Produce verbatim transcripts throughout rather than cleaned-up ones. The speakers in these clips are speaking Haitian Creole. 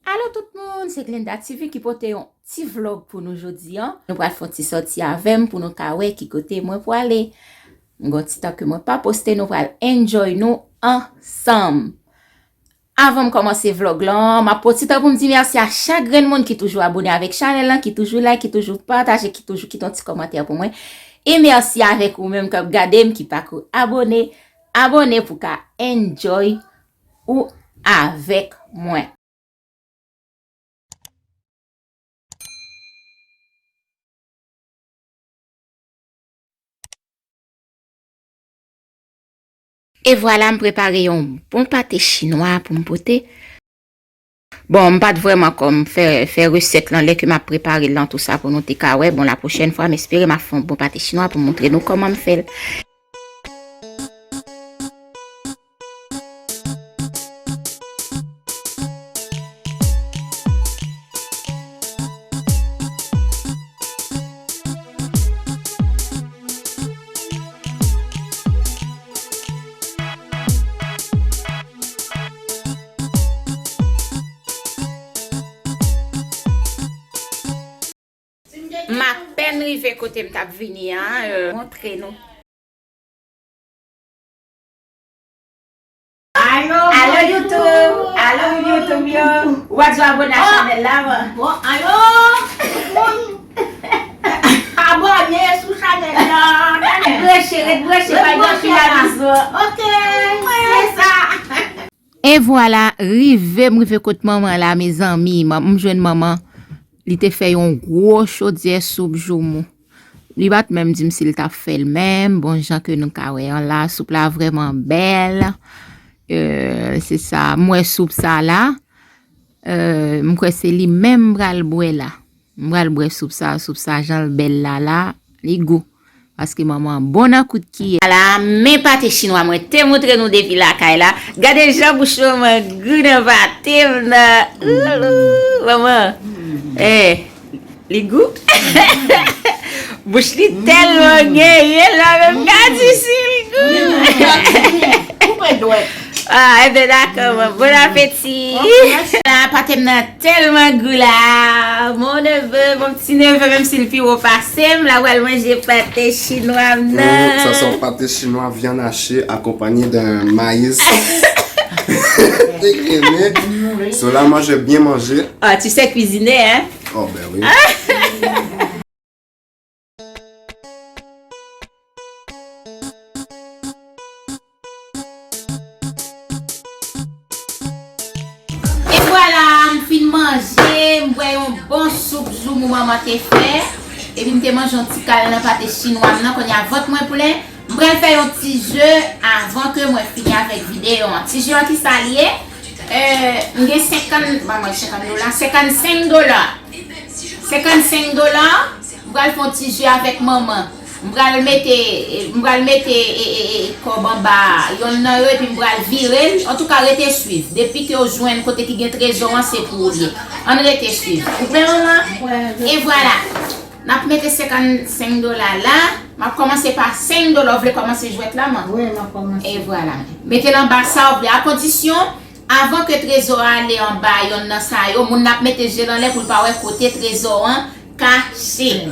Alo tout moun, se Glenda T V ki pote yon ti vlog pou nou jodi a. Nou pral fè yon ti sòti avè m pou nou ka wè ki kote mwen pwale. M gen yon ti tan ke mwen pa poste, nou pral enjoy nou ansanm. Avan m kòmanse vlog lan, m ap pran ti tan pou m di mèsi a chak grenn moun ki toujou abone avèk chanèl lan, ki toujou like, ki toujou pataje, ki toujou kite yon ti kòmantè pou mwen. E mèsi avèk ou menm k ap gade m, ki pako abone. Abone pou ka enjoy ou avèk mwen. E vwala, m prepare yon bon pate chinwa pou m pote. Bon, m pa t vrèman kòm fè, fè resèt lan lè ke m ap prepare l lan, tou sa pou nou te ka wè. Bon, la pwochèn fwa, m espere m ap fè yon bon pate chinwa pou m montre nou kòman m fè l. M apèn rive kote m t ap vini an, euh, montre nou. Alo, alo, YouTube, alo, YouTube yo. Ou pa di w abone a chanèl la, man. Bon, alo, tout moun. Abone sou chanèl la. Ret branche, ret branche, pa gen anpil abizou. Ok, se sa. E vwala, rive, m rive kot manman la, mezanmi. Man, m jwenn manman. Li te fè yon gwo chodyè soup joumou. Li pa t menm di m si l t ap fè l menm. Bon, jan ke nou ka wè an la, soup la vrèman bèl. Euh, se sa, m wè soup sa la. Euh, m kwè se li menm m pral bwè la. M pral bwè soup sa, soup sa jan l bèl la la, li gou. Paske manman bon nan kout kiyè. Ala, men pate chinwa mwen te montre nou depi lakay la. Gade jan bouch manman gou nan pate m nan. Oulou, manman. Eh, li gou. Bouch li tèlman genyen la, menm ka di si li gou. Koupe dwèt. Ah, enben dakò, man. Bon apeti. La, pate m nan tèlman gou la. Mon neveu, mon ti neveu, menm si l pi wo pase m, l ap pral manje pate chinwa m nan. Sa se yon pate chinwa vyann hache akonpanye de mayi. Te grennen. So la manje byen manje. Ah, tu sais cuisiner, hein? Oh, ben oui. E vwala, m fin manje, m bwè yon bon soup joumou manman te fè. Epi m te manje yon ti kal nan pate chinwa m nan, kounye a vant mwen plen. M pral fè yon ti je avan ke mwen fini avèk videyo an. Ti je an ki sa l ye? Euh, m gen senkant, ban mwen senkant dola, senkannsenk dola. Senkannsenk dola, m pral fè yon ti je avèk manman. M pral mete, m pral mete, e, e, e, kòb anba yonn nan yo, epi m pral vire l. Antouka, rete swiv. Depi ke w jwenn kote ki gen trezò an, se pou ou l ye. Ann rete swiv. Ou prè, manman? M prè, wi. E vwala. N ap mete senkannsenk dola la. M ap kòmanse pa senk dola. Ou vle kòmanse jwèt la, man? Wi, m ap kòmanse. E vwala. Mete l anba sa ou vle. A kondisyon, avan ke trezò a ale anba yonn nan sa yo, moun nan ap mete je l anlè pou l pa wè kote trezò an kache.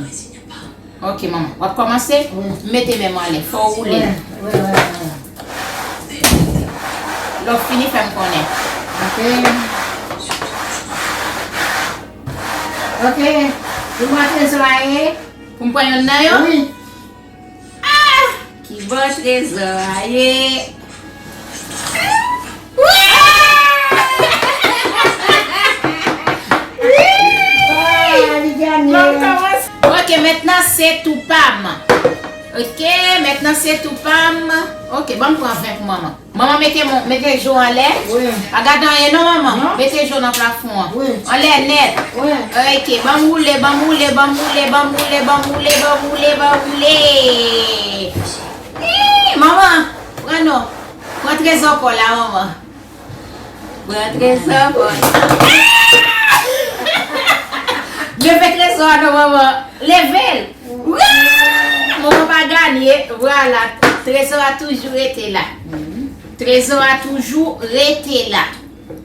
Ok, manman. W ap kòmanse? Wi. Mete men m anlè. Fò w woule l. Wi, wi, wi, wi. Lè w fini, fè m konnen. Ok. Ok. Pou mwen trezò a ye. Pou m pran yonn nan yo? Wi. Ah! Ki bò trezò a ye? Wi! Ah, li ganye. Bon, kòmanse. Ok, mentnan se tou pa m. Ok, mentnan se tou pa m. Ok, ban m pran ven pou manman. Manman, mete, mete je w anlè. Wi. Pa gade anyen non, manman. Non. Mete je w nan plafon an. Wi. Anlè nèt. Wi. Ok, ban m woule, ban m woule, ban m woule. Ih, manman, pran non. Pran trezò pa w la, manman. Pran trezò pa w la. Leve trezò a non, manman. Leve l. Wouy! Manman pa ganye. Vwala. Trezò a toujou rete la. Trezò a toujou rete la.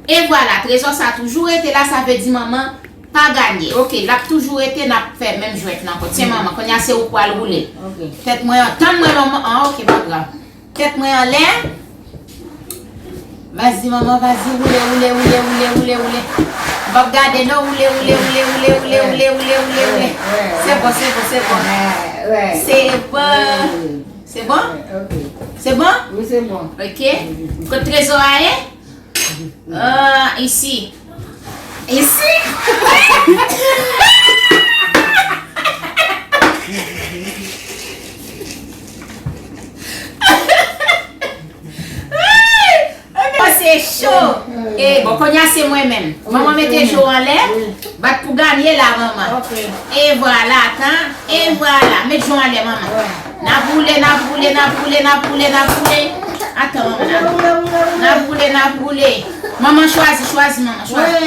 E vwala, trezò sa toujou rete la, sa vle di manman pa ganye. Ok, l ap toujou rete, n ap fè menm jwèt lan ankò. Tyen manman, kounye a se ou k pral woule. Ok. Tèt mwen an, tann mwen manman an, ok, pa grav. Tèt mwen anlè. Vas-y manman, vas-y, woule, woule, woule. M p ap gade non, woule, woule, woule. Se bon, se bon, se bon. Se bon. Se bon? Ok. Se bon? Wi, se bon. Ok. Kot trezò a ye? Ah, isi. Isi? Ay! Se cho. E bon, kounye a se mwen menm. Manman mete je w anlè. Bat pou ganye la, manman. E vwala, tan. E vwala. Met je w anlè, manman. N ap woule, n ap woule, n ap woule, n ap woule, n ap woule. Atan, manman, n ap woule. N ap woule, n ap woule. Manman chwazi, chwazi, manman chwazi.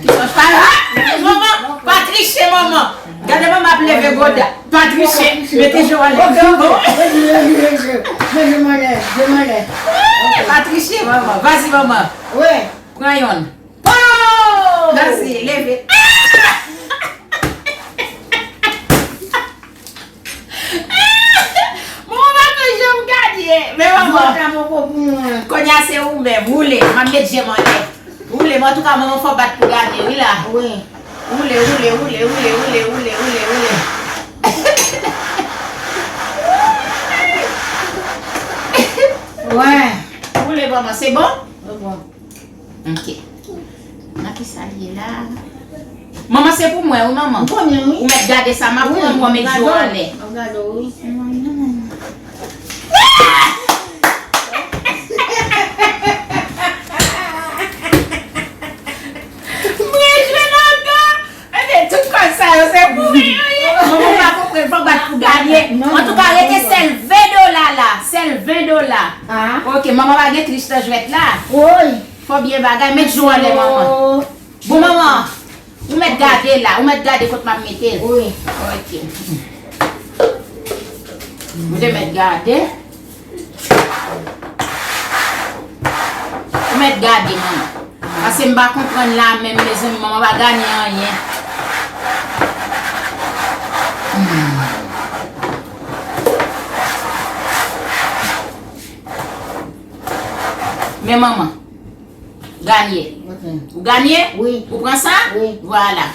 Kisa w chwazi? Ah! Manman, pa triche, manman. Gade manman ap leve goda. Pa triche, mete je w anlè. Ok, ok. Mete je m anlè, je m anlè. Pa triche, manman. Vas-y, manman. Wi. Pran yonn. Vas-y, leve. Manman pa konn jan m gade. Men manman. Kounye a se ou menm. Woule. M ap met je m anlè. Woule, men antouka, manman fò bat pou gade, wi la. Wi. Woule, woule, woule. Wè. Woule, manman, se bon? Se bon. Ok. Nan ki sa l ye la? Manman, se pou mwen, wi, manman. M konnen, wi. Ou mèt gade sa, m ap pran mwen, met je w anlè. M ap gade w, wi. Mwen jwe nan do. Ebyen, tout kòb sa yo, se pou mwen yo ye. Manman pa konprann, fòk bat pou ganye. Antouka, rete sèl ven dola la. Sèl ven dola. Ok, manman pa gen tris nan jwèt la. Woy. Fò byen bagay, met je w anlè, manman. Bon, manman, ou mèt gade la, ou mèt gade kot m ap mete l. Wi. Ok. Ou te mèt gade. Ou mèt gade, manman. Paske m pa konprann la menm, mezanmi, manman pa ganye anyen. Hmm. Men manman, ganye. Ok. Ou ganye? Wi. Ou pran sa? Wi. Vwala.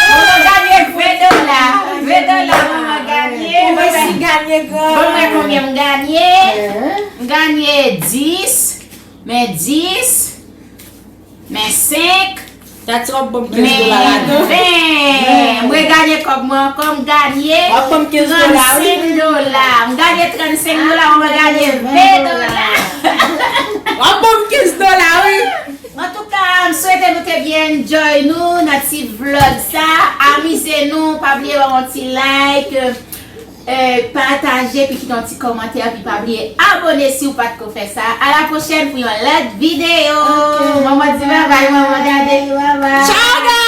Manman ganye ven dola. Ven dola, manman ganye. Ou resi ganye, gran. Ban mwen konbyen m ganye. M ganye dis. Men dis. Men senk. Tati w ap ban m kenz dola ladan. Men ven. M reganye kòb mwen ankò, m ganye. W ap ban m kenz dola, wi. Trannsenk dola. M ganye trannsenk dola, mwen ganye ven dola. W ap ban m kenz dola, wi. Antouka, m swete nou te byen enjoy nou nan ti vlog sa. Amize nou, pa bliye ban m yon ti like. Eh, pataje, epi kite yon ti kòmantè, epi pa bliye abòne si w pa t ko fè sa. A la pwochèn pou yon lòt videyo. Ok. Manman di babay, manman gade. Babay. Tchao, guys!